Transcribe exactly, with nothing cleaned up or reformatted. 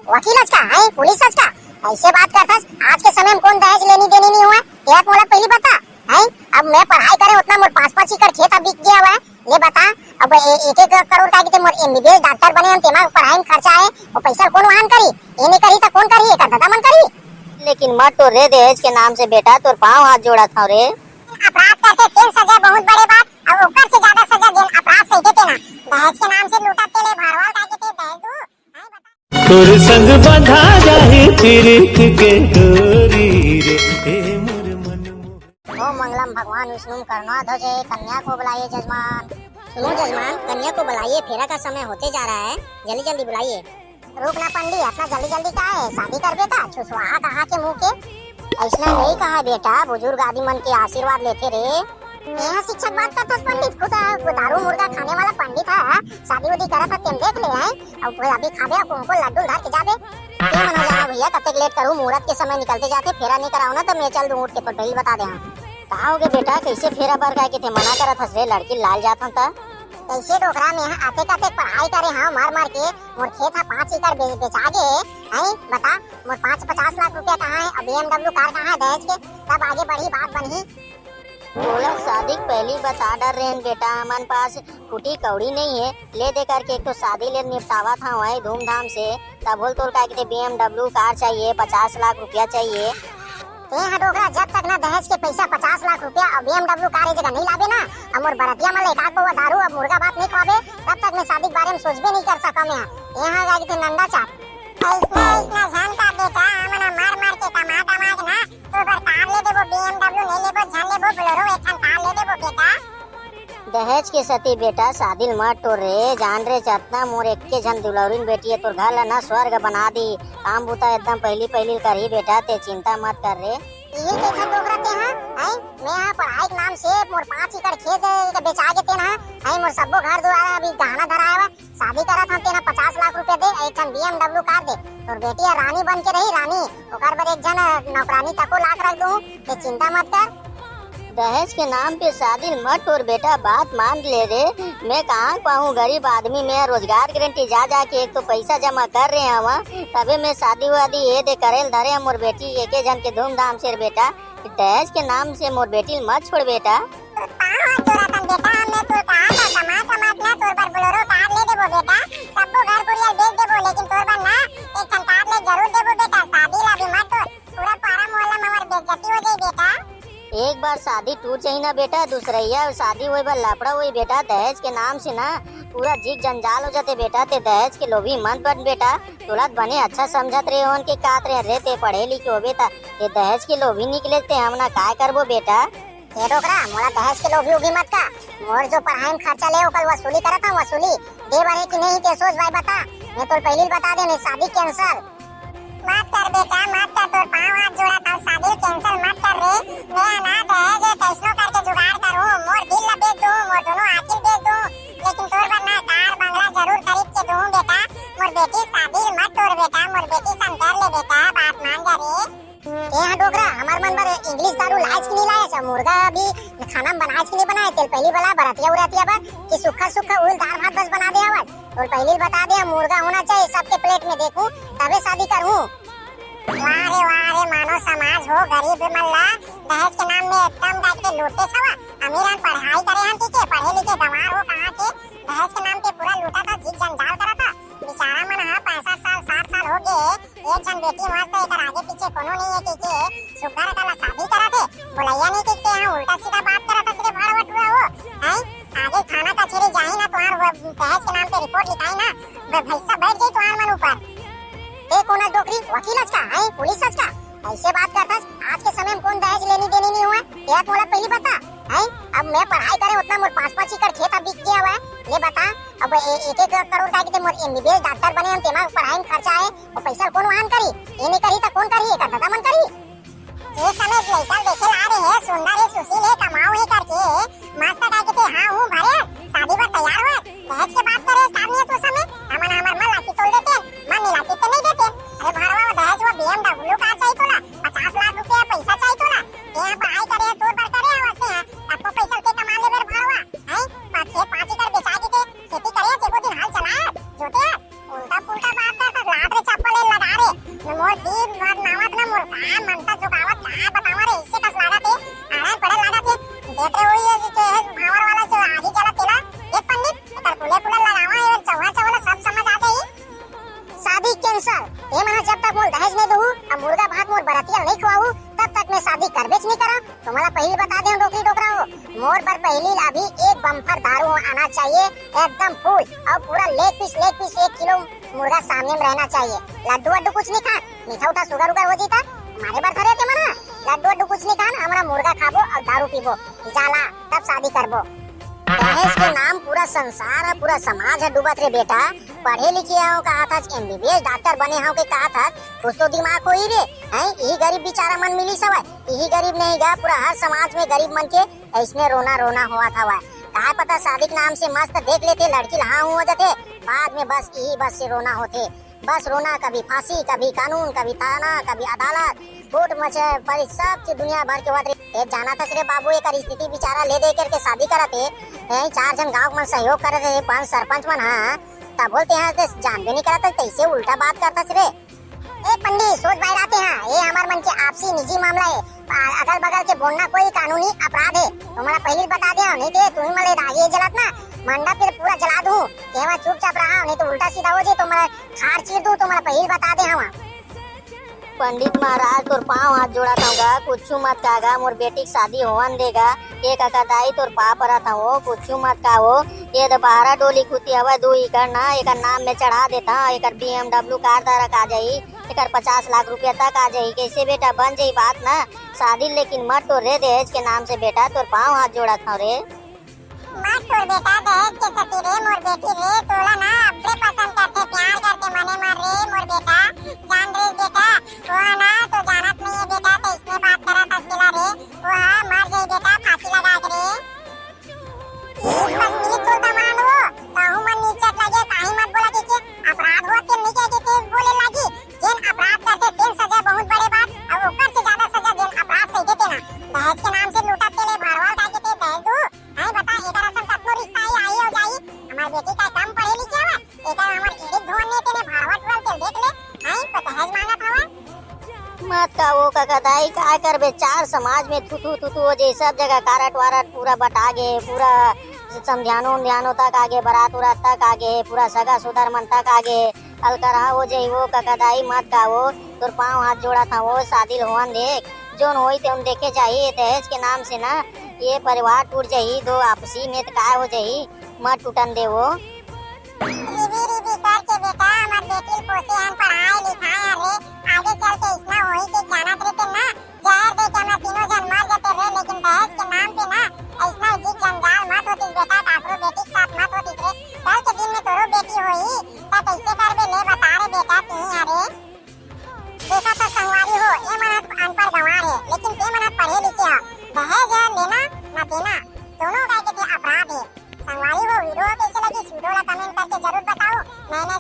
वकील अच का, हैं पुलिस अच का, ऐसे बात करथस। आज के समय में कौन दहेज लेनी देनी नहीं हुआ, तेरा मोला पहली बता। हैं, अब मैं पढ़ाई करे उतना मोर पाँच पाँच एकड़ खेत अब बिक गया हुआ है। ले बता, अब ए-, एक एक करोड़ का के मोर एमबीबीएस डॉक्टर बने हम, तेमा पढ़ाई में खर्चा है, वो पैसा कौन वहन करी? ये नहीं करी तो कौन करी? एकर दादा मन करी। लेकिन मत टोर रे दहेज के नाम से बेटा, तोर पाँव हाथ जोड़त हव रे। अपराध करते तेन सजा बहुत बड़े बात, अब ओकर से ज्यादा सजा जेन अपराध सही देते ना। दहेज के नाम से लूटत ते ले भरवाल का के ते दहेज दू। तोर संग बंधा जाही पीरित के डोरी रे, ए मोर मन मोहन। ओम मंगलम भगवान विष्णु करुणा ध्वजे कन्या को बुलाइए जजमान। सुनो जजमान, कन्या को बुलाइए, फेरा का समय होते जा रहा है, जल्दी जल्दी बुलाइए। रुक ना पंडित, इतना जल्दी जल्दी का है? शादी करबे का? छुसवाहा कहा के मुंह के? ऐसना नहीं कहा बेटा, बुजुर्ग आदमी मन के आशीर्वाद लेथे रे। ये शिक्षक बात करथस पंडित, खुद दारू मुर्गा खाने वाला पंडित है, शादी उदी करत है, तेम देख ले है। अब अभी खाबे, अब उनको लड्डू धर के जाबे। ये मनो जाना भैया, कतेक लेट करूँ, मुहूर्त के समय निकलते जाते, फेरा नहीं कराओ ना तो मैं चल दूँ उठ के, तो पहले बता दे। हाँ, का हो गया बेटा, कैसे फेरा बर का के थे मना करत हस रे, लड़की लाल जात हन ता। कैसे डोकरा में आते कतेक पढ़ाई करे हाँ मर मर के, मोर खेत हा पाँच एकड़ बे-, बेचा गे, हैं बता, मोर पाँच पचास लाख रुपया कहाँ है, अब बीएमडब्ल्यू कार कहाँ है दहेज के, तब आगे बढ़ी बात बनही। तोला शादी के पहली बता डर रहेन बेटा, हमन पास फूटी कौड़ी नहीं है, ले दे करके एक तो शादी ले निपटावत हवं धूमधाम से, तब होल तोर का कहते बीएमडब्ल्यू कार चाहिए, पचास लाख रुपया चाहिए। ते हा डोकरा, जब तक ना दहेज के पैसा पचास लाख रुपया और बीएमडब्ल्यू कार ये जगह नहीं लाबे ना, अब मोर बरतिया मन ले एक आध पौवा दारू और मुर्गा भात नहीं खवाबे, तब तक मैं शादी के बारे में सोचबे नहीं कर सका मैं। यहाँ का कहते नंदा चाट। ऐसना ऐसना झन का बेटा, हमन मर मर के कमा कमा के ना तोर बर कार ले देबो, बीएमडब्ल्यू नहीं लेबो, झन लेबो, बोलेरो एक ठन कार ले देबो बेटा। दहेज के सती बेटा शादी ल मत टोर रे, जान रे जतना मोर एक्के झन दुलौरिन बेटी है, तोर घर ला ना स्वर्ग बना दी। काम बूता एकदम पहली पहली करही बेटा, ते चिंता मत कर रे। इही देखा डोकरा ते हा, हैं? मैं हा पढ़ाई के नाम से मोर पाँच एकड़ खेत के बेचा के तेन हा, हैं? मोर सब्बो घर दुआर अभी गहना धराए हुआ, शादी करत हन तेन हा पचास लाख रुपया दे, एक ठन बीएमडब्ल्यू कार दे। तोर बेटी हा रानी बन के रही, रानी, ओकर बर एक झन नौकरानी तको लाख रख दूँ, ते चिंता मत कर। दहेज के नाम पे शादी ल मत टोर बेटा, बात मान ले रे। मैं कहाँ पाऊँ गरीब आदमी, मैं रोजगार गारंटी जा जाके एक तो पैसा जमा कर रहे हवं, तबे मैं शादी वादी ये दे करेल धरे हवं मोर बेटी एके झन के धूमधाम से रे बेटा। दहेज के नाम से मोर बेटी ल मत छोड़ बेटा। पाँव हाथ जोड़त हन बेटा, मैं तो कहा था कमा कमा के ना तोर बर बोलेरो कार ले देबो बेटा, सब्बो घर कुरिया ल बेच देबो, लेकिन तोर बर ना एक ठन कार ले जरूर देबो बेटा। शादी ला भी मत टोर, पूरा पारा मोहल्ला में हमार बेइज्जती हो जाई बेटा। एक बार शादी टूट जाही ना बेटा, दूसरैया शादी होए बर लफड़ा होई बेटा। दहेज के नाम से ना पूरा जीत जंजाल हो जाते बेटा। ते दहेज के लोभी मत बन बेटा, तोला त बने अच्छा समझत रहे होन के कात रहे रे, ते पढ़े लिखे होबे ता ते दहेज के लोभी निकले ते हमन काय करबो बेटा। ए डोकरा, मोला दहेज के लोभी उभी मत का, मोर जो पढ़ाई में खर्चा ले ओकर वसूली करत हूँ, वसूली दे बर हे कि नहीं ते सोच भाई बता, मैं तोर पहली बता दे नहीं शादी कैंसिल। मत कर बेटा, मत कर, तोर पाँव हाथ जोड़त हंव, शादी cancel मत कर रे। मैं अनाथ है जे कैसनो करके जुगाड़ करूँ, मोर दिल ला बेच दूँ, मोर दोनों आँखी बेच दूँ, लेकिन तोर बर ना कार बंगला जरूर खरीद के दूँ बेटा। मोर बेटी शादी मत तोड़ बेटा, मोर बेटी संग कर ले बेटा, बात मान जा रे। ए हा डोकरा, हमर मन बर English दारू लायच कि नहीं लायच? मुर्गा अभी खाना में बनायच कि नहीं बनाए? तेल पहली वाला बरतिया उरतिया बर कि सुक्खा सुक्खा उल दाल भात बस बना दे आवत। तोर पहली बता दे, मुर्गा होना चाहिए सबके plate में, देखूं तबे शादी करूं। वाह रे वाह रे, मानव समाज हो, गरीब मन ला दहेज के नाम में एकदम जाके लूटते सवा। अमीर हन, पढ़ाई करे हन, ठीक है, पढ़े लिखे गंवार हो कहाँ के, दहेज के नाम पे पूरा लूटा था, जीत जंजाल करा था। बेचारा मन हा पैंसठ साल, साठ साल हो गए, एक झन बेटी मस्त, एकर आगे पीछे कोनो नहीं है, ठीक है, सुग्घर अकन ला शादी करा थे, बोलैया नहीं, ठीक है, हाँ, उल्टा सीधा बात करा था, सिर्फ भड़वा टुरा हो, हैं? आगे थाना कचहरी जाही ना, तुहार वो दहेज के नाम पे report लिखाही ना, भ-, भैंसा बैठ जाही तुहार मन ऊपर। ए कोन अस डोकरी, वकील अस का, हैं, पुलिस अस का? ऐसे बात करथस, आज के समय में कौन दहेज लेनी देनी नहीं हुआ, तेरा मोला पहली बता, हैं? अब मैं पढ़ाई करे उतना मोर पाँच पाँच एकड़ खेत अब बिक गया हुआ है, ले बता, अब ए-, एक एक करोड़ का के मोर एमबीबीएस डॉक्टर बने हम, तेमा पढ़ाई में खर्चा है, और पैसा कौन वहन करी? ये नहीं करी तो कौन करी? एकर दादा मन करी। जे समय लइका देखे ला रहे है, सुंदर है, सुशील है, कमाऊ है करके, मस्त का के थे हाँ हूँ भरे, शादी बर तैयार हो, दहेज के बात करे, सामने तो समय, हमन हमर मन लाती तोल देते, मन नहीं लाती तो नहीं देते। अरे भड़वा, वो दहेज, वो बीएमडब्ल्यू कार चाहिए तोला, पचास लाख रुपया पैसा चाहिए तोला, ये पढ़ाई करे, तोर बर करे, वास्ते हैं, आपको पैसा के कमा ले बेर भड़वा, हैं? पाँच, खेत पाँच एकड़ बेचा के, के खेती करे, एको दिन हाल चलाए, जोते, उल्टा पुल्टा बात करता, लात रे चप्पल ले ठीक cancel। ये मन जब तक मोर दहेज नहीं दहू, अब मुर्गा भात मोर बरतिया नहीं खवाऊ, तब तक मैं शादी करबेच नहीं करा। तुम्हारा पहली बता दे डोकरी डोकरा हो, मोर बर पहली अभी एक bumper दारू आना चाहिए, एकदम full, और पूरा leg piece, leg piece एक किलो मुर्गा सामने में रहना चाहिए। लड्डू वड्डू कुछ नहीं खा, मीठा उठा sugar उगर हो जीता, हमारे बर धरे थे मना। लड्डू वड्डू कुछ नहीं खान, हमरा मुर्गा खाबो और दारू पीबो, जाला, तब शादी करबो। दहेज के नाम पूरा संसार है, पूरा समाज है डूबत रे बेटा। पढ़े लिखे हो कहा था एमबीबीएस डॉक्टर बने हो के कहा था, कुछ तो दिमाग हो ही रे। हैं, यही गरीब बेचारा मन मिली सवाय, यही गरीब नहीं गा, पूरा हर समाज में गरीब मन के ऐसने रोना रोना हुआ था। वह कहा पता शादी के नाम से मस्त देख लेते लड़की ला हाँ हो जाते, बाद में बस यही बस से रोना होते। बस रोना, कभी फांसी, कभी कानून, कभी थाना, कभी अदालत, कोर्ट मचे, पर सब चीज दुनिया भर के होत रही। ए, जाना था रे बाबू, एक स्थिति बेचारा ले दे करके शादी करत हे। ए, चार जन गांव मन सहयोग करत हे, पंच सरपंच मन, हाँ, तब बोलते हैं ते जानबे नहीं करत, तैसे उल्टा बात करता रे। ए पंडित, सोच बाहर आते हैं, ये हमार मन के आपसी निजी मामला है। आ, अगल बगल के बोलना कोई कानूनी अपराध है। तुम्हारा पहले बता दिया, नहीं थे तुम्हें मले आगे जलात ना, मंडप फिर पूरा जला दूं। तेमा चुपचाप रहा, नहीं तो उल्टा सीधा हो जाए, तुम्हारा खार चीर दूं, तुम्हारा पहले बता दे हवा। पंडित महाराज, तोर पाँव हाथ जोड़त हँव गा, कुछु मत का गा, मोर बेटी के शादी होवन दे गा। ए कका दाई, तोर पाँव परत हँव, कुछु मत का हो। ये दे बारह डोली खुती हवय, दू एकड़ ना, एकर नाम में चढ़ा देत हँव, एकर बीएमडब्ल्यू कार धारक आ जाही, एकर पचास लाख रुपया तक आ जाही। कैसे बेटा, बन जाही बात ना? शादी लेकिन मत टोर रे दहेज के नाम से बेटा, तोर पाँव हाथ जोड़त हँव रे। मत टोर बेटा दहेज के सती रे मोर बेटी रे, तोला ना अब्बे पसंद करथे, प्यार करथे मने मन रे मोर बेटा। जान रे बेटा, वो है ना तो जानत नहीं है बेटा, तो इसमें बात करत अकेला रे। वो है मर जाई बेटा फांसी लगा के रे। इस बस मिली तोर दमान हो, कहूँ मन नीचट लगे, काहे मत बोला के, के अपराध हुआ के नहीं कह के, के बोले लागी। जेन अपराध करथे तेन सजा बहुत बड़े बात, और ऊपर से ज्यादा सजा जेन अपराध सही देते ना। दहेज के नाम से लूटत के ले भड़वाल का के ते दहेज दू। हैं बता, एकर असन कतनो रिश्ता आई, आई हो जाई। हमार बेटी का कम पढ़े लिखे हवा, एकर हमार एड़ी धोन ने तेने भाड़वा टुरल के देख ले। हैं तो दहेज मांगत हवा। मत का वो कका दाई, का करबे, चार समाज में थू थू थू थू हो जाई, सब जगह कारट वारट पूरा बटा गे, पूरा समझानो उमझानो तक आगे, बारात उरात तक आगे, पूरा सगा सुदर मन तक आगे, अलकरहा हो जाई वो कका दाई, मत का वो, तोर पाँव हाथ जोड़त हँव वो, शादी ल होवन देख, जोन होई तेन देखे जाही, ये दहेज के नाम से ना ये परिवार टूट जाही, दो आपसी में त काय हो जाही, मत टूटन दे वो। रिबी रिबी करके बेटा हमर बेटी ल पोसे हन, पढ़ाए लिखाए हन रे, आगे चल के इसना होही के जानत रहितेन ना, जहर दे के हमर तीनों झन मर जते रे, लेकिन दहेज के नाम पे ना इसना जिद जंजाल मत होतिस बेटा, काकरो बेटी के साथ मत होतिस रे। कल के दिन में तोरो बेटी होही त कइसे करबे ले बता रे बेटा, तिही हरे। देखा तो संगवारी हो, ये मन ह अनपढ़ गंवार हे, लेकिन ते मन ह पढ़े लिखे ह। दहेज ह लेना न देना, दोनों काय के ते अपराध हे। संगवारी हो, video ह कइसे लगिस, video ला comment करके जरूर बताओ। नए नए